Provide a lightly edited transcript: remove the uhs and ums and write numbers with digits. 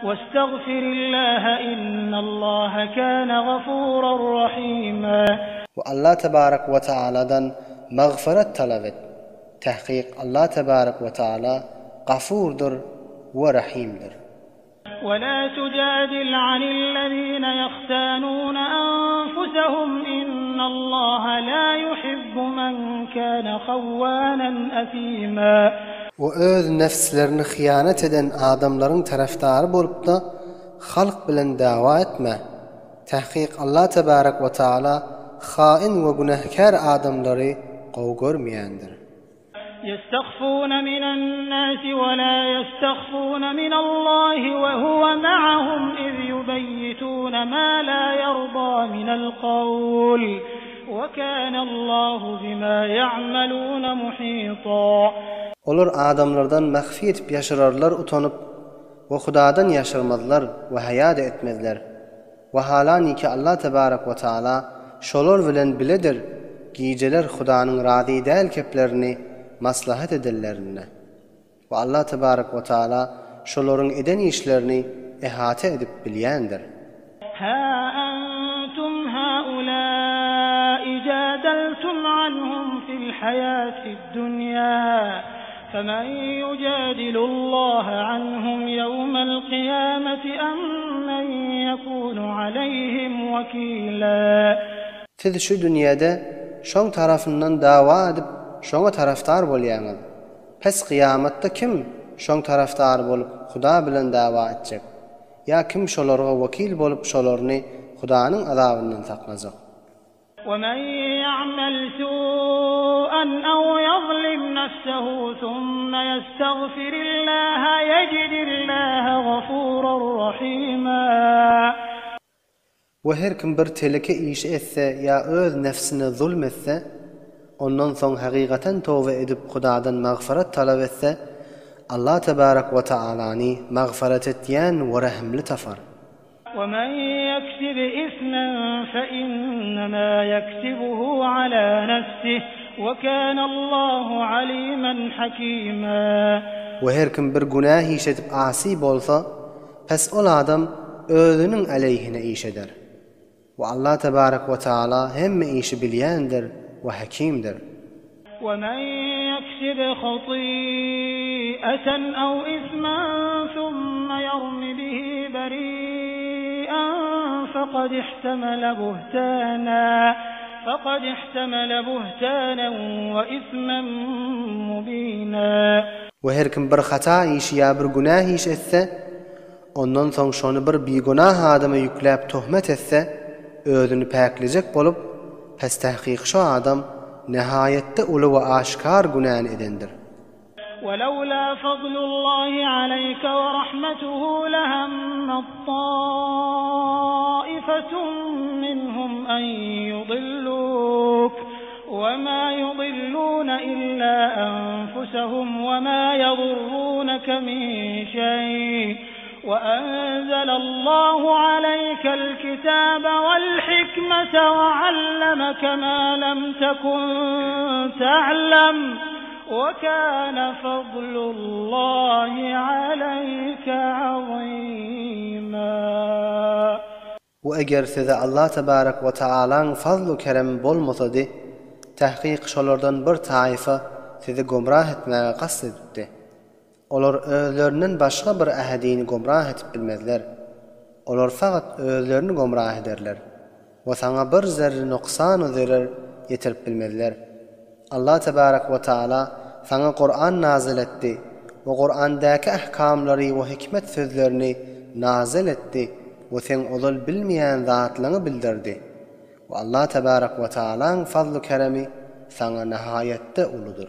Westagfir Allaha innallaha kana gafuran rahima. We Allah tebarek we taaladan magfyrat talap et. Tahkyk Allah tebarek we taala Gafurdyr we Rahymdyr. Wela tujadil anillezine ýahtanuna anfusahum innallaha la yuhibbu men kana hawwanan asima. We öz nefslerini hyýanat eden adamlaryň tarapdary bolup-da, halk bilen dawa etme. Tahkyk Allah tebarek we taala hain we günähkär adamlary gowy görmeýändir. Ýestahfuna minen-nasi we la ýestahfuna minallahi we huwe ma'ahum iz ýubeýýituna ma la ýarda minel kawl we kanallahu bima ýa'maluna muhita. Olar adamlardan mahfi edip ýaşyrarlar utanyp we Hudadan ýaşyrmazlar we haýa-da etmezler. Wahalaniki Allah tebarek we taala şolar bilen biledir gijeler Hudanyň razy däl keplerini maslahat edenlerinde. We Allah tebarek we taala şolaryň eden işlerini ehata edip bilýändir. Ha entum haulai jadaltum anhum fil hayatid dunýa. Femen ýujadilullaha anhum ýewmel kyýameti em men ýekunu aleýhim wekila. Siz şu dünýede şoň tarapyndan dawa edip şoňa tarapdar bolýaňyz. Pes kyýamatda kim şoň tarapdary bolup Huda bilen dawa etjek? Ýa kim şolarga wekil bolup şolaryny Hudanyň azabyndan saklajak? Wemen ýa'mel su'an aw ýazlim nefsehu summe ýestagfirillaha ýejidillaha gafuran rahima. We her kim bir teleke iş etse ýa öz nefsine zulm etse, ondan soň hakykatan toba edip Hudadan magfyrat talap etse, Allah tebarek we taalany magfyrat etýän we rehimli tapar. Wemen ýeksib ismen feinnema ýeksibuhu ala nefsih we kanallahu alimen hakima. We her kim bir günäh iş edip asy bolsa, pes ol adam özüniň aleýhine iş eder. We Allah tebarek we taala hemme işi bilýändir we Hakimdir. Wemen ýeksib haty'aten aw ismen summa ýermi bihi beri'en fekad ihtemele buhtana fekad ihtemele buhtanen we ismen mubina. We her kim bir hata işi ýa bir günäh iş etse, Ondan soň şony bir bigünah adama ýükläp töhmet etse, özüni päklejek bolup, pes tahkyk şo adam nehaýetde uly we aşkar günäni edendir. Welewla fadlullahi aleýke we rahmetuhu lehammet taifetun minhum en yudilluk we ma yudillune illa enfusehum we ma yadurruneke min şeý we enzelallahu aleýkel kitabe wel hikmete we allemeke ma lem tekun ta'lem we kâne fadlullahi aleýke azîmâ. We eger size Allah tebarek we taalaň fazlu keremi bolmasady, tahkyk şolardan bir taýfa sizi gomrah etmäge kast edipdi. Olar özlerinden başga bir ähedini gomrah edip bilmezler. Olar fakat özlerini gomrah ederler we saňa bir zerre noksan-u zerer ýetirip bilmezler. Allah tebarek we taala saňa Kuran nazyl etdi we Kurandäki ahkamlary we hikmet sözlerini nazyl etdi we seň ozal bilmeýän zatlaňy bildirdi we Allah tebarek we taalaň fazlu keremi saňa nihaýetde uludyr.